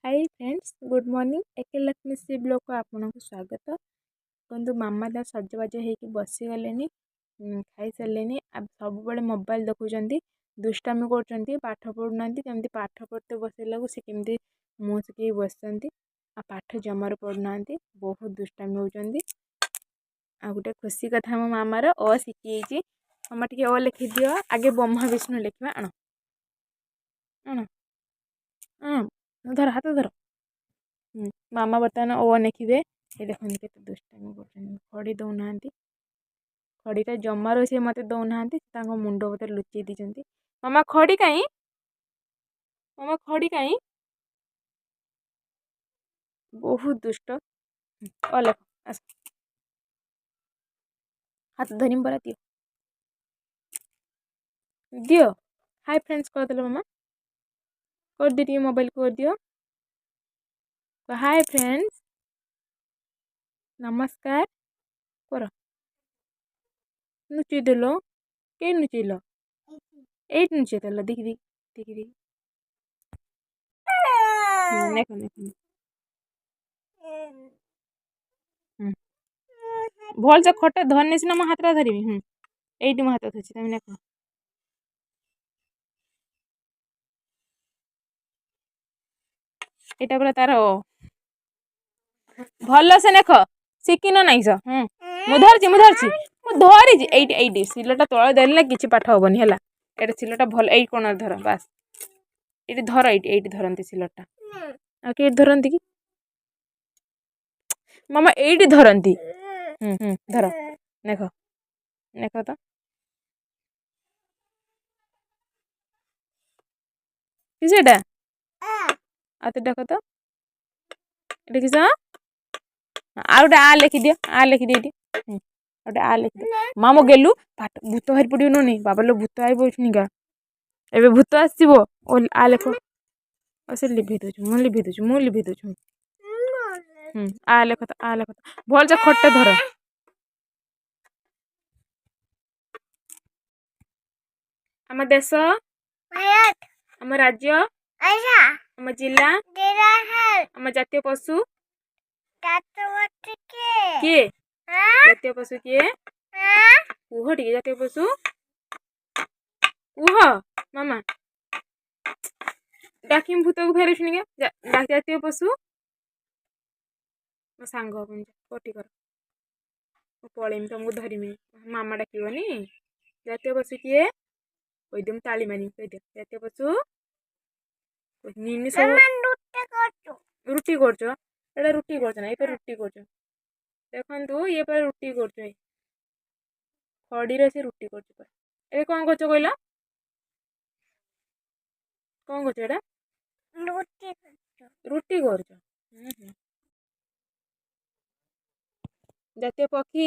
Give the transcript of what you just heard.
High friends, good morning. ଏକେ ଲକ୍ଷ୍ମୀ ଶ୍ରୀ ବ୍ଲଗ୍କୁ ଆପଣଙ୍କୁ ସ୍ୱାଗତ। ଦେଖନ୍ତୁ, ମାମା ତା ସଜବାଜ ହେଇକି ବସିଗଲେଣି, ଖାଇସାରିଲେଣି। ସବୁବେଳେ ମୋବାଇଲ୍ ଦେଖୁଛନ୍ତି, ଦୁଷ୍ଟାମି କରୁଛନ୍ତି, ପାଠ ପଢ଼ୁନାହାନ୍ତି। କେମିତି ପାଠ ପଢ଼ତେ ବସେଇଲାକୁ ସେ କେମିତି ମୁହଁ ଶୁଖେଇକି ବସିଛନ୍ତି ଆଉ ପାଠ ଜମାରୁ ପଢ଼ୁନାହାନ୍ତି, ବହୁତ ଦୁଷ୍ଟାମି ହେଉଛନ୍ତି। ଆଉ ଗୋଟେ ଖୁସି କଥା, ମୋ ମାମାର ଅ ଶିଖିଯାଇଛି। ମାମା, ଟିକେ ଅ ଲେଖିଦିଅ। ଆଗେ ବ୍ରହ୍ମା ବିଷ୍ଣୁ ଲେଖିବା। ଆଣ ଆଣ ଆଣ, ଧର, ହାତ ଧର। ମାମା ବର୍ତ୍ତମାନ ଅ ଲେଖିବେ। ଏ ଦେଖନ୍ତୁ, କେତେ ଦୁଷ୍ଟାମି କରୁଛନ୍ତି। ଖଡ଼ି ଦେଉନାହାନ୍ତି, ଖଡ଼ିଟା ଜମାରୁ ସେ ମୋତେ ଦେଉନାହାନ୍ତି, ତାଙ୍କ ମୁଣ୍ଡ ଭିତରେ ଲୁଚେଇ ଦେଇଛନ୍ତି। ମାମା, ଖଡ଼ି କାଇଁ? ମାମା, ଖଡ଼ି କାଇଁ? ବହୁତ ଦୁଷ୍ଟ। ଅ ଲେଖ, ଆସ, ହାତ ଧରିମି ପରା। ଦିଅ ଦିଅ। ହାଇ ଫ୍ରେଣ୍ଡସ୍ କରିଦେଲ ମାମା, କରିଦିଅ ଟିକେ, ମୋବାଇଲକୁ କରିଦିଅ। ହାଇ ଫ୍ରେଣ୍ଡସ୍, ନମସ୍କାର କର। ଲୁଚେଇ ଦେଲ, କେହି ଲୁଚେଇଲ? ଏଇଠି ଲୁଚେଇ ଦେଲ। ଦେଖି ଦେଖି ଦେଖି ଦେଖି, ନେଖ ନେଖ। ଭଲସେ ଖଟା ଧରିନେ ସିନା ମୋ ହାତଟା ଧରିବି। ହୁଁ ଏଇଠି ମୋ ହାତ ଧରିଛି, ତମେ ନେଖ। ଏଇଟା ପୁରା ତାର। ଭଲସେ ନେଖ, ଶିଖିନ ନାଇଁ ସ। ହୁଁ ମୁଁ ଧରିଛି, ମୁଁ ଧରିଛି, ମୁଁ ଧରିଛି। ଏଇଠି ଏଇଠି ଶିଲଟା ତଳେ ଦେଲେ ନା କିଛି ପାଠ ହବନି। ହେଲା, ଏଇଟା ଶିଲଟା ଭଲ, ଏଇ କୋଣରେ ଧର, ବାସ୍ ଏଇଠି ଧର। ଏଇଠି ଏଇଠି ଧରନ୍ତି ଶିଲଟା, ଆଉ କେଇଠି ଧରନ୍ତି କି ମାମା? ଏଇଠି ଧରନ୍ତି। ହୁଁ ହୁଁ ଧର, ନେଖ ନେଖ ତ। କି ସେଇଟା ଆଉ ତ ଡାକ ତ। ଏଟା କିସ? ଆଉ ଗୋଟେ ଆ ଲେଖିଦିଅ, ଆ ଲେଖିଦିଅ ଏଇଠି। ଗୋଟେ ଆ ଲେଖିଦିଅ ମା। ମୋ ଗେଲୁ, ପାଠ ଭୂତ ବାହାରି ପଡ଼ିବ ନୁନି। ବାବା ଲୋ, ଭୂତ ଆଇବ ଏଇଠିନିକା, ଏବେ ଭୂତ ଆସିବ। ଓ ଆ ଲେଖ। ଆଉ ସେ ଲିଭେଇ ଦେଉଛି, ମୁଁ ଲିଭେଇ ଦେଉଛି, ମୁଁ ଲିଭେଇ ଦେଉଛି। ହୁଁ ଆ ଲେଖ ତ, ଆ ଲେଖ ତ, ଭଲସେ ଖଟେ ଧର। ଆମ ଦେଶ, ଆମ ରାଜ୍ୟ, ଆମ ଜିଲ୍ଲା, ଆମ ଜାତୀୟ ପଶୁ କିଏ? ଜାତୀୟ ପଶୁ କିଏ କୁହ ଟିକେ? ଜାତୀୟ ପଶୁ କୁହ ମାମା। ଡାକିମି ଭୂତକୁ ଫେରେ ଶୁଣିକା। ଜାତୀୟ ପଶୁ ମୋ ସାଙ୍ଗ ହବନି, ପଟି କର, ମୁଁ ପଳେଇମି, ତମକୁ ଧରିମି, ମାମା ଡାକିବନି। ଜାତୀୟ ପଶୁ କିଏ କହିଦିଅ, ମୁଁ ତାଳି ମାରିବି। କହିଦିଅ ଜାତୀୟ ପଶୁ। ନିନି, ସବୁ ରୁଟି କରୁଛ? ଏଇଟା ରୁଟି କରୁଛ ନା? ଏଇପା ରୁଟି କରୁଛ। ଦେଖନ୍ତୁ, ଇଏ ପରା ରୁଟି କରୁଛ, ଖଡ଼ିରେ ସେ ରୁଟି କରୁଛି ପରା। ଏବେ କ'ଣ କରୁଛ କହିଲ? କ'ଣ କରୁଛ ଏଇଟା? ରୁଟି କରୁଛ। ଜାତୀୟ ପକ୍ଷୀ